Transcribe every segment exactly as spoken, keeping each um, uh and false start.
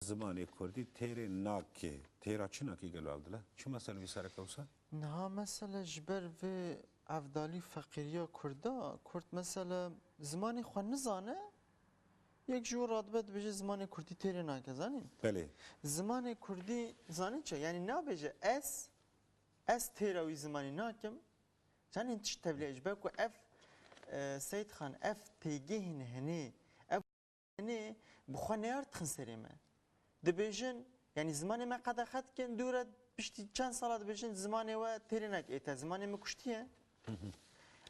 Zimanê kurdî têrê nake. Têra çi nake gelo Evdila? Çi mesele vî sere kewsa? Niha mesele ji ber vê evdalî feqîriya kurda, kurd mesele zimanê xwe nizane, yek ji wan radibe dibêje zimanê kurdî têrê nake, zanî? Belê. Zimanê kurdî, zanî çi? Yanî nabêje ez, ez têra wî zimanî nakim. Zanî tişt tevlê ji ber ku ev, e, Seyîd Xan, ev têgehên henê, ev henê bi xwe neyar dixin serê me. Dibêjin, yanî zimanê me qedexe dikin, dû re piştî çend sala dibêjin zimanê we têrê nake. Ê te zimanê min kuştiye.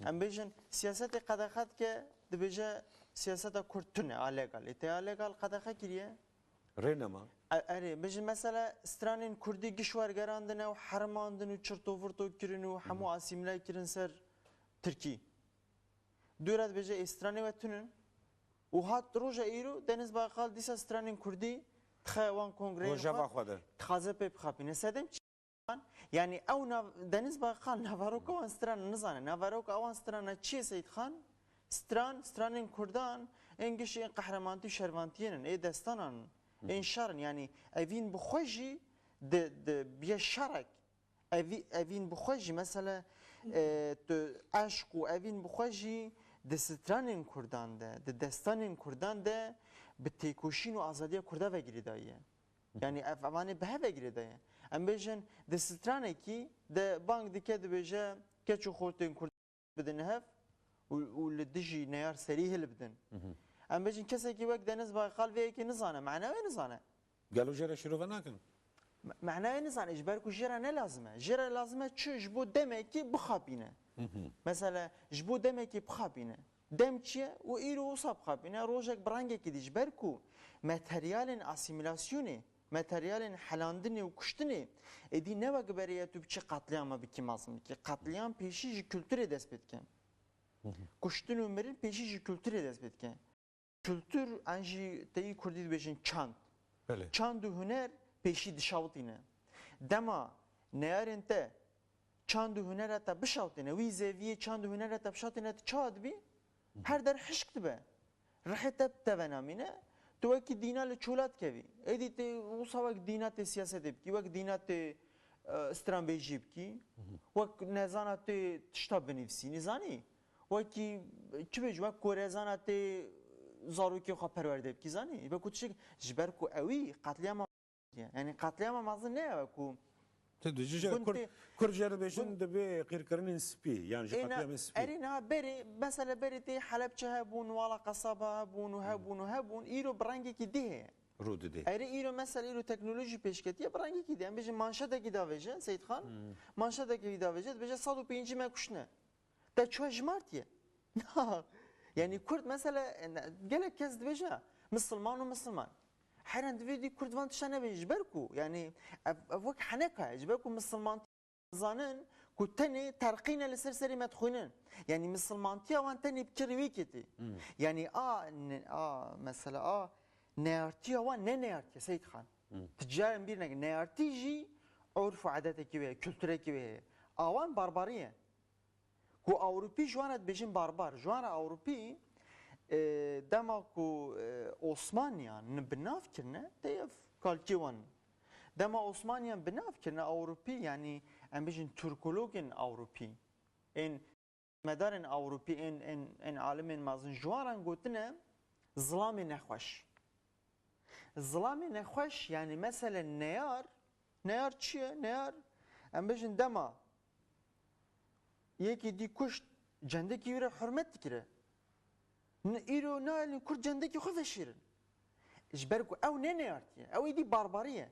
Em bêjin siyasetê qedexe dike, dibêje siyaseta kurd tune, a legal. Ê te a legal qedexe kiriye. Rê nema. E, erê, bêjin mesela stranên kurdî giş wergerandine û herimandin û çirtovirto kirin û hemû asîmîle kirin ser tirkî. Dû re dibêje ê stranê we tunin. Û hat roja îro Deniz Baykal dîsa stranên kurdî dixe wan kongreyên Rojeva xwe, xwe de dixwaze pê bixapîne. Sedem çi? Yanî ew nav-, Deniz Baykal naveroka wan stran nizane. Naveroka wan strana çi ye Seyîd Xan? Stran, stranên kurdan ên gişî ên qehremantî û şervantiyên in, ê destanan in, ên şer in. Yanî evîn bi xwe jî di, di biye şerek. Evî-, evîn bi xwe jî, mesele, e, tu eşq û evîn bi xwe jî di stranên kurdan de, di destanên kurdan de bi têkoşîn û azadiya kurda ve girêdayî ye. Yanî ev, evanê bi hev ve girêdayî ye. Em bêjin di stranekî de bang dike dibêje keç û xortên kurd bidin hev û, û li dijî neyar serî hilbidin. Em bêjin kesekî wek Deniz Baykal vê yekê nizane, mena wê nizane. Gelo jê re şîrove nakin? Me-, mena wê nizane, ji ber ku jê re ne lazim e. Jê re lazim e çi? Ji bo demekî bixapîne. Mesela ji bo demekî bixapîne. Dem çi ye? Û îro wisa bixapîne, rojek bi rengekî dî, ji ber ku materyalên asîmîlasyonê, materyalên helandinê û kuştinê, êdî ne wek berê ye tu biçî qetlîama bikî, mezin bikî. Qetlîam pêşî ji kulturê dest pê dike. Kuştin û mirin pêşî ji kulturê dest pê dike. Kultur, an jî teyî kurdî dibêjin çand. Belê. Çand û huner pêşî dişawitîne. Dema neyarên te çand û hunera te bişawitêne, wî zeviyê çand û hunera te bişawitêne, tu çawa dibî? Her der hişk dibe. Rihê te bi te ve namîne, tu wekî dîna li çola dikevî. Êdî tê wisa wek dîna tê siyasetê bikî, wek dîna tê, e, stranbêjî bikî, wek nezana tê tişta binivîsî, nizanî? Wekî, çi bêjim, wek korezana tê zarokê xwe perwerde bikî, zanî? Ji ber ku tiştek, ji ber ku ewî qetlîama ye. Yanî qetlîama mezin ne ye ku tu dijî jê gund Kurd, tê, Kurd jê re dibêjin gund divê qîrkirinên spî, yan jî Ê, na, qetlîamên spî. Erê, niha berê, mesele berê tê Helebçe hebûn, Wala Qesaba hebûn û hebûn û hebûn, îro bi rengekî dî heye. Rû didê. Erê îro mesele îro teknolojî pêşketiye, bi rengekî dî. Em bêjin manşetekî davêje, Seyîd Xan, manşetekî davêje, dibêje sed û pêncî me kuştine. Te çi we jimartiye? Na. Yanî Kurd mesele, gelek kes dibêje, misilman û misilman. Heyran divê dî Kurd van tişta nebêje, ji ber ku, yanî ev, ev wek heneka ye, ji ber ku misilmantî zanin ku tenê terqîn e li ser serê me dixwînin. Yanî misilmantiya wan tenê bi kirê wê ketî. Yanî a, ne, a, mesela a, neyartiya wan ne neyartiye Seyîd Xan. Tu carên bîr neke, neyartî jî urf û edetekî wê ye, kulturekî wê ye. A wan barbarî ye. Ku Ewropî ji wan re dibêjin barbar. Ji wan re Ewropî, e, dema ku, e, Osmaniyan bi nav kirine, tê ev kalkê wan. Dema Osmaniyan bi nav kirine Ewropî, yanî em bêjin Türkologên Ewropî, ên medarên Ewropî, ên, ên, ên alimên mezin ji wan re gotine zilamê nexweş. Zilamê nexweş, yanî mesele neyar, neyar çi ye? Neyar, em bêjin dema yekî dî kuşt, cendekî wî re hurmet dikire. N-, îro nayelin Kurd cendekî xwe veşêrin. Ji ber ku ew ne neyartî ye, ew êdî barbarî ye.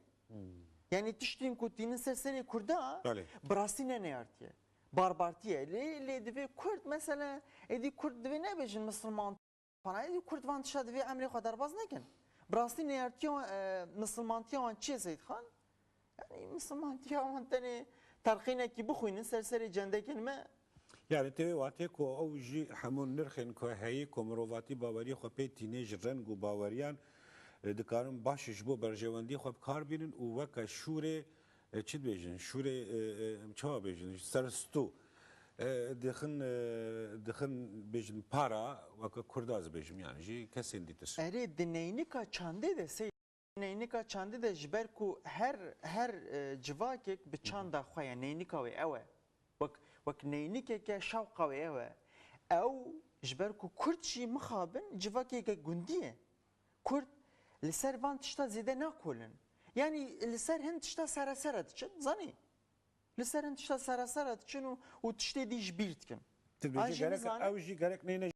Yanî tiştên ku tînin ser serê Kurda, Belê. Bi rastî ne neyartî ye. Barbartî ye. Lê, lê divê Kurd, mesele, êdî Kurd divê nebêjin misilman. Panayê Kurd van tişta divê emrê xwe derbas nekin. Bi rastî neyartiya wan, e, misilmantiya wan çi ye Seyîd Xan? Yanî misilmantiya wan tenê terqînekî bixwînin ser serê cendekên me. Yani tê wê watê ku ew jî hemû nirxên ku heyî ku mirovatî baweriyê xwe pê tînê ji reng û baweriyan, e, dikarin baş ji bo berjewendiyê xwe bi kar bînin û weke şûrê E, çi dibêjin? Şûrê, e, e, çawa bêjin? Serstû. E, dixin, e, dixin bêjin para, weke Kurda ez bêjim, yani jî kesên dîtir. Erê, di neynika çandê de sey neynika çandî de ji ber ku her her e, civakek bi çanda xwe ye, neynika wê ew e. Wek, wek neynikeke şewqa wê ew e. Ew ji ber ku Kurd jî mixabin civakeke gundî ye. Kurd li ser van tişta zêde nakolin. Yanî li ser hin tişta seresera diçin, zanî? Li ser hin tişta seresera diçin û, û tiştê dî ji bîr dikin. Tu bêjî An jî gerek, nizane- ew jî gerek neyne